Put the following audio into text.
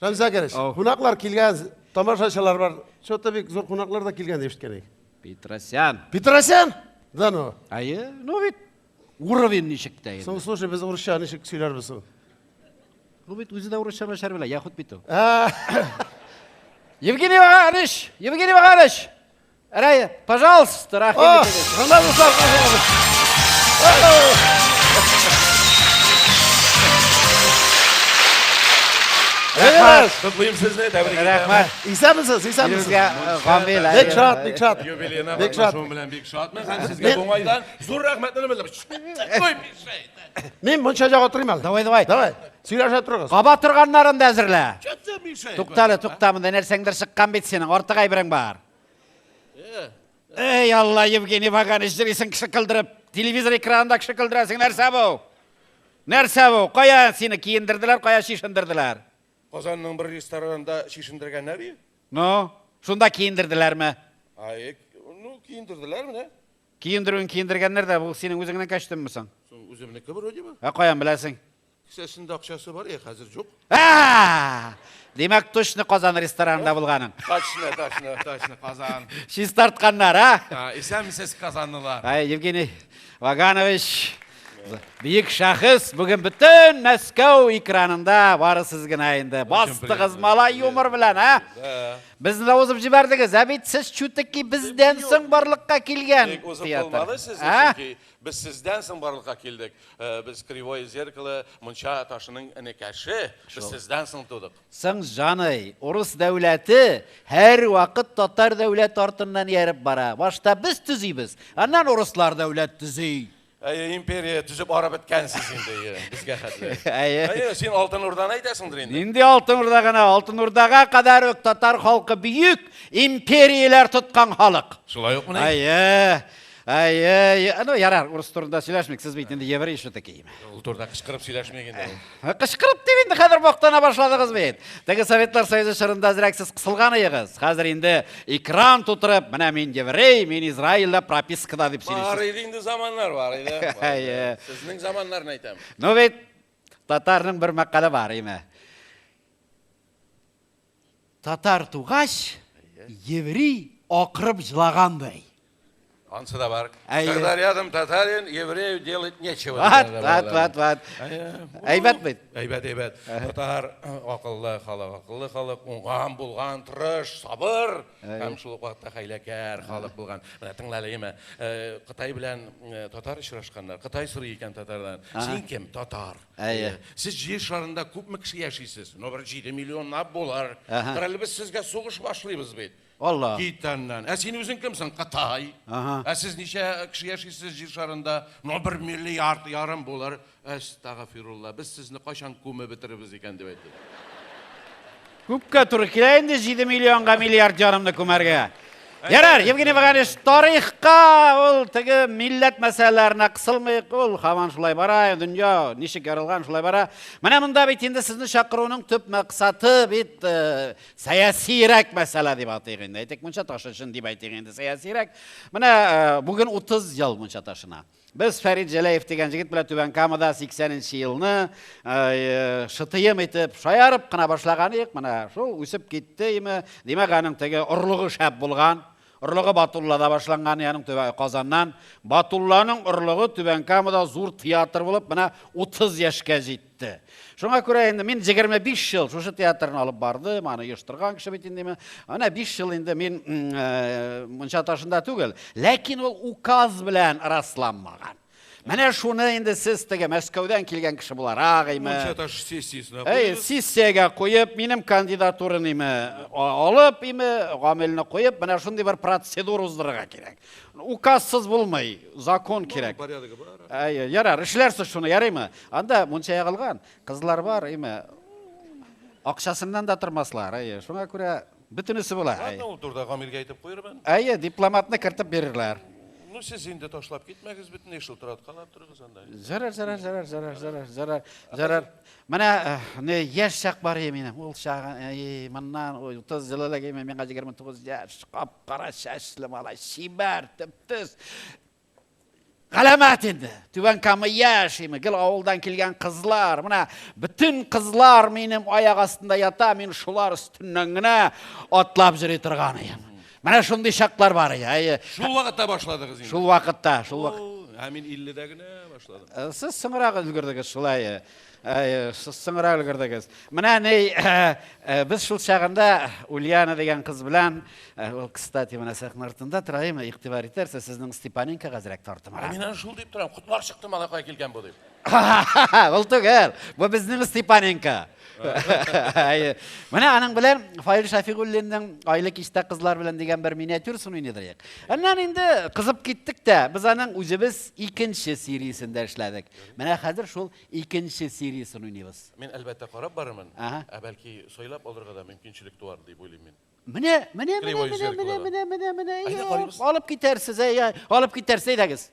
Шамил Закирович, кунаклар килгән, тамашачылар бар. Что-то бик зур кунаклар да килгән дип ишеткән идек. Петросян. Петросян? Да ну. Әйе, ну бит уровень ничек тә инде. Соң, слушай, без урысча ничек сөйләрбез соң? Ну бит үзе дә урысча начар белә, яхуд бит ул. Евгений Иванович, Евгений Иванович, Рая, пожалуйста, рәхим итегез. Рәхмәт, дуслар. Рәхмәт. Котлыйм сезне, тәбрик итәм. Рәхмәт. Исәнмесез, исәнмесез. Сезгә Гамил. Бик шат, бик шат. Юбилеена Бик шат. катнашуым белән бик шатмын һәм сезгә бу уңайдан зур рәхмәтне белдерәм. Ой, мешает. Мин мунча ягы утырыйм әле. Давай, давай. Давай. Сөйләшә торыгыз. Каба торганнарын да әзерлә. Что мешает? Туктале, тукта, монда нәрсәңдер чыккан бит синең. Артык әйберең бар. Эй, Алла, Евгений Ваганович, йөрисең кеше көлдереп. Телевизор экранында кеше көлдерәсең. Нәрсә бу? Нәрсә бу? Кая сине киендерделәр, кая чишендерделәр? Казанның бер ресторанында чишендергәннәр и. Ну, шунда киендерделәрме? Ай, ну, киендерделәр менә. Киендерүен киендергәннәр дә, бу синең үзеңнең костюммы соң? Соң үземнеке вроде бы. Ә каян беләсең? Кесәсендә акчасы бар, е, хәзер юк. А! Димәк, точно Казан ресторанында булганың. Точно, точно, точно, Казан. Чистартканнар, а? Исәнмесез, казанлылар. Ай, Евгений Ваганович, бөек шәхес, бүген бөтен Мәскәү экранында бары сез генә инде. Бастыгыз малай юмор белән, а? Безне дә узып җибәрдегез. Ә бит сез чүтеки бездән соң барлыкка килгән Бик узып театр. булмады сезне, А? чөнки без сездән соң барлыкка килдек. Без Кривое зеркало мунча ташының энекәше, без сездән соң тудык. Соң, җаный, урыс дәүләте һәрвакыт татар дәүләте артыннан ияреп бара. Башта без төзибез, аннан урыслар дәүләт төзи. Әйе, империя төзеп арып беткәнсез инде, безгә хәтле. Әйе. Әйе, син Алтын Урданы әйтәсеңдер инде. Нинди Алтын Урда гына? Алтын Урдага кадәр үк татар халкы бөек империяләр тоткан халык. Шулай укмыни? Әйе. Әйе, ну ярар, урыс турында сөйләшмик, сез бит инде еврей все-таки. Ул турыда кычкырып сөйләшмик инде. Кычкырып дип инде хәзер мактана башладыгыз бит. Теге Советлар Союзы чорында әзрәк сез кысылган ыегыз. Хәзер инде экран тутырып, менә мин еврей, мин Израильдә пропискада дип Бар сөйлисез. иде инде заманнар, бар иде. Әйе. Сезнең заманнарны әйтәм. Ну бит татарның бер мәкале бар, име. Татар тугач, еврей акырып җылагандай. Ансы да бар. Әйе. Когда рядом татарин, еврею делать нечего. Ват, дигән ват, бар. ват, ват. Әйе. Әйбәт бит. Әйбәт, әйбәт. Татар акыллы халык, акыллы халык, уңган, булган, тырыш, сабыр һәм шул ук вакытта хәйләкәр халык булган. Менә тыңла әле, әйме. Кытай белән татар очрашканнар. Кытай сорый икән татардан. Син кем? Татар. Әйе. Сез җир шарында күпме кеше яшисез? Ну, бер 7 миллионлап булыр. Аһа. Әле без сезгә сугыш башлыйбыз бит. Алла. Кит аннан. Ә син үзең кемсең? Кытай. Аһа. Ә сез ничә кеше яшисез җир шарында? Ну, 1 миллиард ярым булыр. Әстәгъфирулла. Без сезне кайчан күмеп бетерербез икән дип әйтте. Күпкә туры килә инде 7 миллионга миллиард ярымны күмәргә. Ярар, Евгений Ваганович, тарихка ул теге милләт мәсьәләләренә кысылмыйк, ул һаман шулай бара, дөнья ничек ярылган шулай бара. Менә монда бит инде сезне чакыруның төп максаты бит сәясирәк мәсьәлә дип атыйк инде. Әйтик, мунча ташы өчен дип әйтик инде сәясирәк. Менә бүген 30 ел мунча ташына. Без Фәрит Җәләев дигән җегет белән Түбән Камада 80 елны шытыем итеп, шаярып кына башлаган идек. Менә шул үсеп китте име. Димәк, аның теге орлыгы шәп булган. Орлыгы Батуллада башланган, ягъни Түбән Казаннан. Батулланың орлыгы Түбән Камада зур театр булып, менә 30 яшькә җитте. Шуңа күрә инде мин 25 ел шушы театрны алып бардым, аны оештырган кеше бит инде. Менә 5 ел инде мин мунча ташында түгел, ләкин ул указ белән расланмаган. Менә шуны инде сез теге Мәскәүдән килгән кеше буларак, име? Мунча ташы сессиясенә Әй, куйдыгыз. сессиягә куеп, минем кандидатураны име алып, име, Гамилне куеп, менә шундый бер процедура уздырырга кирәк. Указсыз булмый, закон кирәк. Порядогы бар. Әй, ярар, эшләрсез шуны, ярыймы? Анда мунча ягылган, кызлар бар, име? Акчасыннан да тормаслар, әйе. Шуңа күрә бөтенесе була. Ладно, ул турыда Гамилгә әйтеп куермын. Әйе, дипломатны кертеп бирерләр. Ну, сез инде ташлап китмәгез, бөтенләй шылтыраткалап торыгыз анда. Зарар, зарар, зарар, зарар, зарар, зарар, зарар. Менә не яшь чак бар иде минем. Ул чагы, әй, моннан 30 ел элек име, миңа 29 яшь, кап-кара чәчле малай, чибәр, төп-төз. Галәмәт инде. Түбән Кама яшь име, гел авылдан килгән кызлар. Менә бөтен кызлар минем аяк астында ята, мин шулар өстеннән генә атлап йөри торган идем. Менә шундый чаклар бар иде. Әйе. Шул вакытта башладыгыз инде. Шул вакытта, шул вакыт. Ә мин 50-дә генә башладым. Э, сез соңрак өлгердегез шулай. Әйе, сез соңрак өлгердегез. Менә ни, э, без шул чагында Ульяна дигән кыз белән, э, ул, кстати, менә сәхнә артында тора, әйме, игътибар итәрсез, сезнең Степаненкога әзрәк тартымрак. Мин аны шул дип торам, котлар чыкты малай кая килгән бу дип. Ул түгел, бу безнең Степаненко. Әйе. Менә аның белән Фаил Шәфигуллинның Айлы кичтә кызлар белән дигән бер миниатюрасын уйныйдык. Аннан инде кызып киттек тә, без аның үзебез икенче сериясендә эшләдек. Менә хәзер шул икенче сериясен уйныйбыз. Мин, әлбәттә, карап барырмын. Ә бәлки сайлап алырга да мөмкинчелек туар дип уйлыйм мин. Менә, менә, менә, менә, менә, менә, менә, менә, алып китәрсез, әй, алып китәрсез, әйдәгез.